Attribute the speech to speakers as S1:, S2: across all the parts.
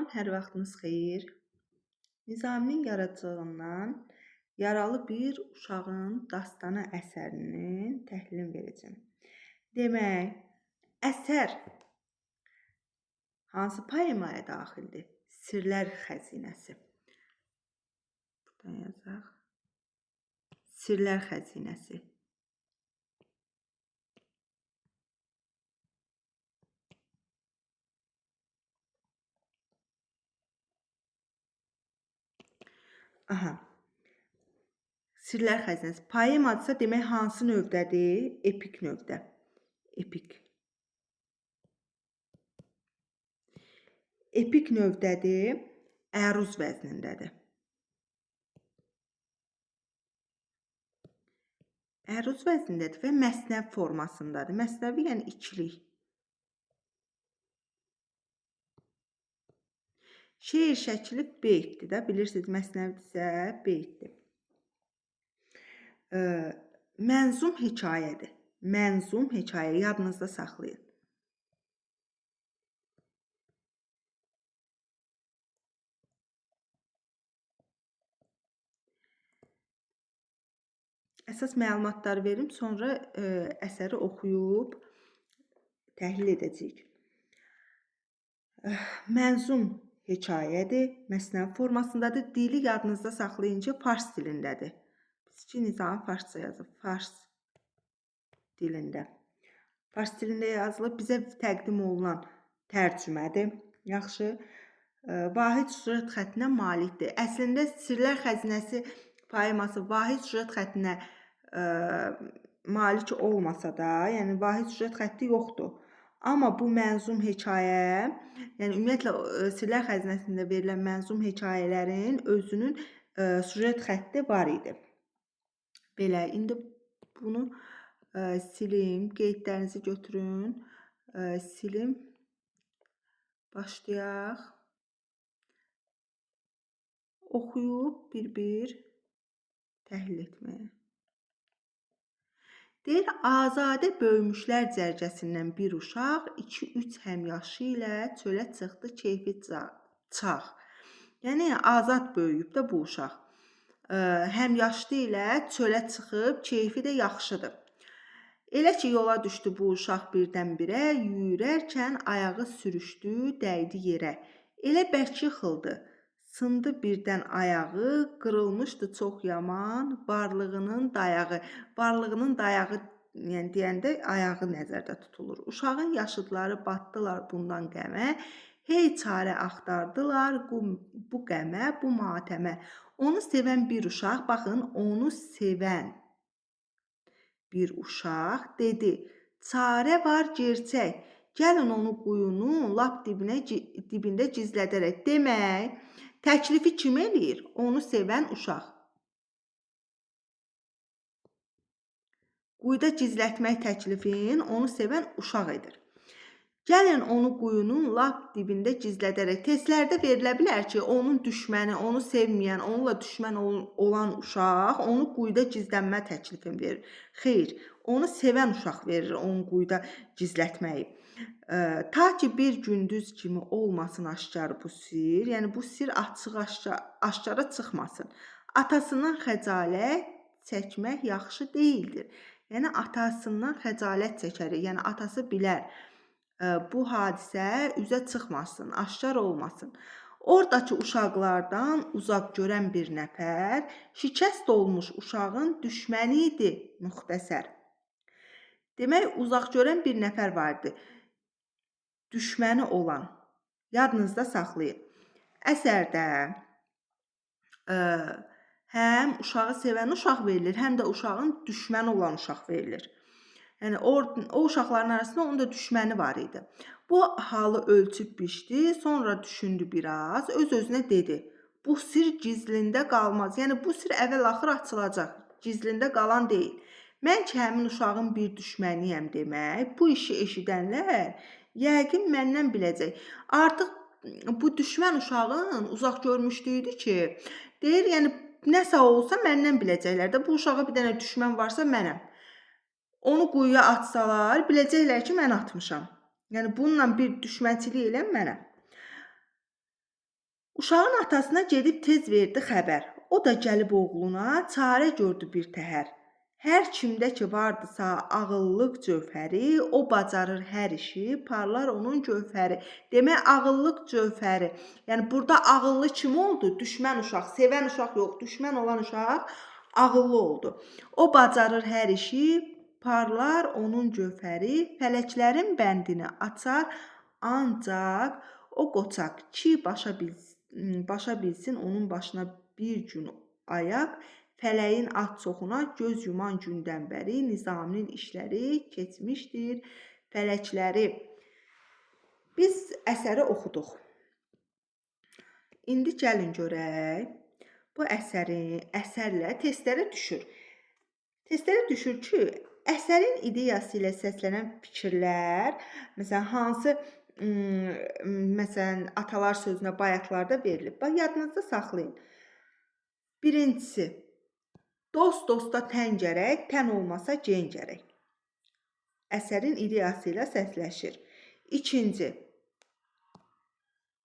S1: Salam, hər vaxtınız xeyir. Nizaminin yaradıcılığından Yaralı bir uşağın dastanı əsərinin təhlilini verəcəm. Demək, əsər hansı poemaya daxildir? Sirlər xəzinəsi. Buradan yazaq. Sirlər xəzinəsi. Aha. Sirlər xəzinəsi. Poemadırsa demək hansı növdədir? Epik növdə. Epik. Epik növdədir. Əruz vəznindədir. Əruz vəznindədir və məsnəvi formasındadır. Məsnəvi yəni ikilik. Şeir şəkli beytdir də, bilirsiniz, məsnəvidirsə beytdir. Mənzum hekayədir. Mənzum hekayə, yadınızda saxlayın. Əsas məlumatları verim, sonra əsəri oxuyub təhlil edəcəyik. Mənzum hekayədir, məsnəvi formasındadır. Dili yadınızda saxlayın ki, fars dilindədir. Biz ki, Nizami farsça yazıb, fars dilində. Fars dilində yazılıb, bizə təqdim olunan tərcümədir. Yaxşı, vahid süjet xəttinə malikdir. Əslində, Sirlər Xəzinəsi poeması vahid süjet xəttinə malik olmasa da, yəni vahid süjet xətti yoxdur. Amma bu mənzum hekayə, yəni ümumiyyətlə Sirlər Xəzinəsində verilən mənzum hekayələrin özünün süjet xətti var idi. Belə, indi bunu silim, qeydlərinizi götürün, silim, başlayaq. Oxuyub bir-bir təhlil etməyə. Deyir, azadə böyümüşlər cərgəsindən bir uşaq 2-3 həmyaşı ilə çölə çıxdı keyfi çağ. Yəni, azad böyüyüb də bu uşaq. Həmyaşlı ilə çölə çıxıb, keyfi də yaxşıdır. Elə ki, yola düşdü bu uşaq birdən-birə, yürərkən ayağı sürüşdü, dəydi yerə. Elə bərk yıxıldı, sındı birdən ayağı, qırılmışdı çox yaman, varlığının dayağı. Varlığının dayağı, yəni deyəndə ayağı nəzərdə tutulur. Uşağın yaşıdları batdılar bundan qəmə, hey çarə axtardılar bu qəmə, bu matəmə. Onu sevən bir uşaq, baxın, onu sevən bir uşaq dedi, çarə var gerçək, gəlin onu quyunun lap dibində gizlədərək. Demək, təklifi kim eləyir? Onu sevən uşaq. Quyuda gizlətmək təklifin onu sevən uşaq edir. Gəlin onu quyunun lap dibində gizlədərək. Testlərdə verilə bilər ki, onun düşməni, onu sevməyən, onunla düşmən olan uşaq onu quyuda gizlənmə təklifini verir. Xeyr, onu sevən uşaq verir onu quyuda gizlətməyi. Ta ki bir gündüz kimi olmasın aşkar bu sir, yəni bu sir açıq aşkara çıxmasın. Atasından xəcalət çəkmək yaxşı deyildir. Yəni atasından xəcalət çəkərik, yəni atası bilər. Bu hadisə üzə çıxmasın, aşkar olmasın. Oradakı uşaqlardan uzaq görən bir nəfər şikəst olmuş uşağın düşməni idi müxtəsər. Demək, uzaq görən bir nəfər vardı. Düşməni olan. Yadınızda saxlayın. Əsərdə həm uşağı sevən uşaq verilir, həm də uşağın düşməni olan uşaq verilir. Yəni, o uşaqların arasında onun da düşməni var idi. Bu halı ölçüb biçdi, sonra düşündü biraz, öz-özünə dedi, bu sir gizlində qalmaz. Yəni, bu sir əvvəl-axır açılacaq, gizlində qalan deyil. Mən ki, həmin uşağın bir düşməniyəm demək, bu işi eşidənlər yəqin məndən biləcək. Artıq bu düşmən uşağın uzaq görmüşlüyüdür ki, deyir, yəni, nəsə olsa məndən biləcəklər də, bu uşağa bir dənə düşmən varsa mənəm. Onu quyuya atsalar, biləcəklər ki, mən atmışam. Yəni, bununla bir düşmənçilik eləm mənəm. Uşağın atasına gedib tez verdi xəbər. O da gəlib oğluna çarə gördü bir təhər. Hər kimdə ki vardısa ağıllıq cövhəri, o bacarır hər işi, parlar onun gövhəri. Demək, ağıllıq cövhəri. Yəni, burada ağıllı kim oldu? Düşmən uşaq, sevən uşaq yox, düşmən olan uşaq ağıllı oldu. O bacarır hər işi, parlar onun gövhəri, fələklərin bəndini açar, ancaq o qoçaq ki, başa bilsin onun başına bir gün ayaq, fələyin at çoxuna göz yuman gündən bəri Nizaminin işləri keçmişdir fələkləri. Biz əsəri oxuduq. İndi gəlin görək, bu əsərlə testlərə düşür. Testlərə düşür ki, əsərin ideyası ilə səslənən fikirlər, məsələn, hansı məsələn, atalar sözünə bayatlarda verilib. Bax, yadınızda saxlayın. Birincisi, dost dosta tən gərək, tən olmasa gen gərək. Əsərin ideyası ilə səsləşir. İkinci,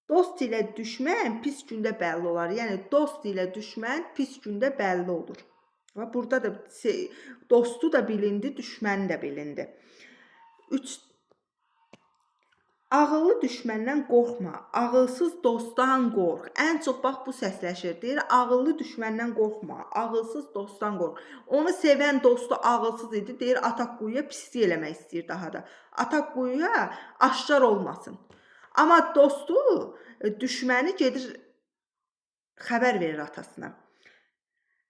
S1: dost ilə düşmən pis gündə bəlli olar. Yəni, dost ilə düşmən pis gündə bəlli olur. Və burada da dostu da bilindi, düşməni də bilindi. 3. Ağıllı düşməndən qorxma, ağılsız dostdan qorx. Ən çox bax bu səsləşir. Deyir, ağıllı düşməndən qorxma, ağılsız dostdan qorx. Onu sevən dostu ağılsız idi. Deyir, ataq quyuya pislik eləmək istəyir daha da. Ataq quyuya aşkar olmasın. Amma dostu, düşməni gedir, xəbər verir atasına.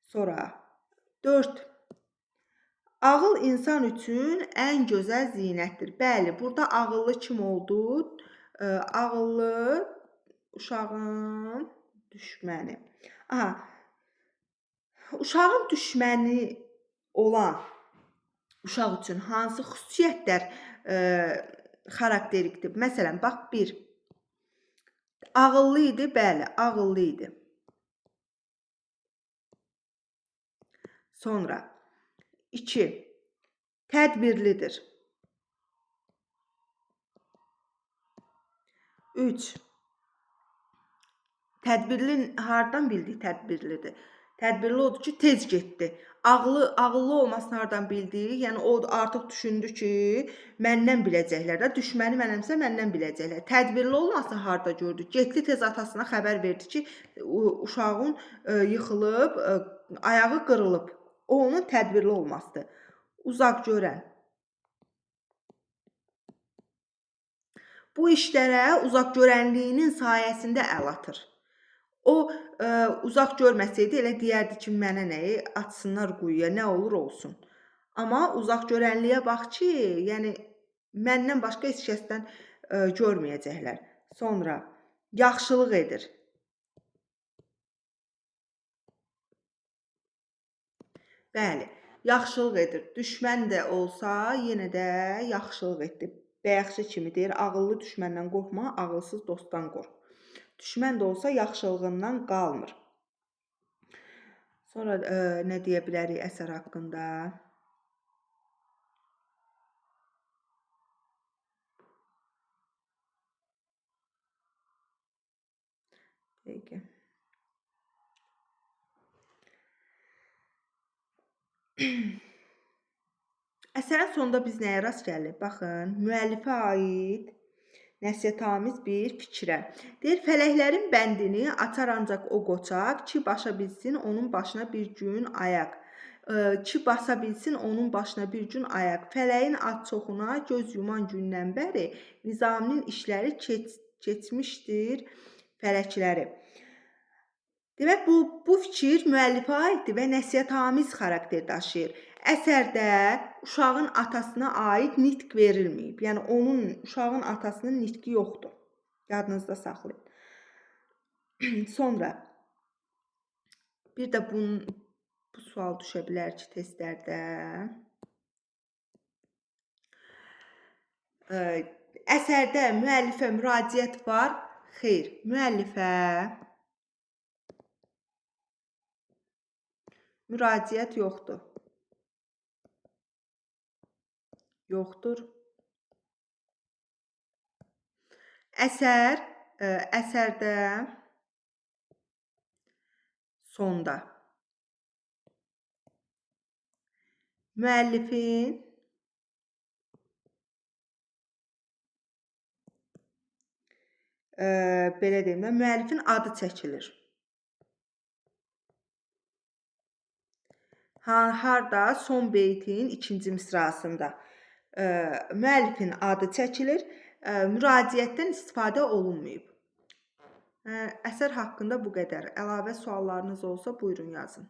S1: Sonra 4. Ağıl insan üçün ən gözəl zinətdir. Bəli, burada ağıllı kim oldu? Ağıllı uşağın düşməni. Aha, uşağın düşməni olan uşaq üçün hansı xüsusiyyətlər xarakterikdir? Məsələn, bax, 1. Ağıllı idi, bəli, ağıllı idi. Sonra 2. Tədbirlidir. 3. Tədbirli hardan bildik tədbirlidir? Tədbirli odur ki, tez getdi. Ağıllı olmasını hardan bildi? Yəni, o artıq düşündü ki, məndən biləcəklər də, düşməni mənəmsə məndən biləcəklər. Tədbirli olmasını harda gördü? Getdi, tez atasına xəbər verdi ki, uşağın yıxılıb, ayağı qırılıb. O, onun tədbirli olmasıdır. Uzaq görən. Bu işlərə uzaq görənliyinin sayəsində əl atır. O, uzaq görməsəydi, elə deyərdi ki, mənə nəyi atsınlar quyuya, nə olur olsun. Amma uzaq görənliyə bax ki, yəni məndən başqa heç kəsdən görməyəcəklər. Sonra yaxşılıq edir. Bəli, yaxşılıq edir. Düşmən də olsa, yenə də yaxşılıq etdi. Bəyəxşi kimi deyir, ağıllı düşməndən qorxma, ağılsız dostdan qorx. Düşmən də olsa, yaxşılığından qalmır. Sonra nə deyə bilərik əsər haqqında? Peki. Əsərin sonunda biz nəyə rast gəlirik? Baxın, müəllifə aid nəsihətamiz bir fikrə. Deyir, fələklərin bəndini açar ancaq o qoçaq ki, başa bilsin onun başına bir gün ayaq. Ki, basa bilsin onun başına bir gün ayaq. Fələyin at çoxuna göz yuman gündən bəri Nizaminin işləri keçmişdir fələkləri. Demək, bu fikir müəllifə aiddir və nəsihətamiz xarakter daşıyır. Əsərdə uşağın atasına aid nitq verilməyib. Yəni, uşağın atasının nitqi yoxdur. Yadınızda saxlayın. Sonra, bir də bu sual düşə bilər ki, testlərdə. Əsərdə müəllifə müraciət var? Xeyr, müəllifə müraciət yoxdur. Yoxdur. Əsərdə Sonda. Müəllifin belə deyim də, müəllifin adı çəkilir. Harda? Son beytin ikinci misrasında. Müəllifin adı çəkilir. Müraciətdən istifadə olunmayıb. Əsər haqqında bu qədər. Əlavə suallarınız olsa buyurun yazın.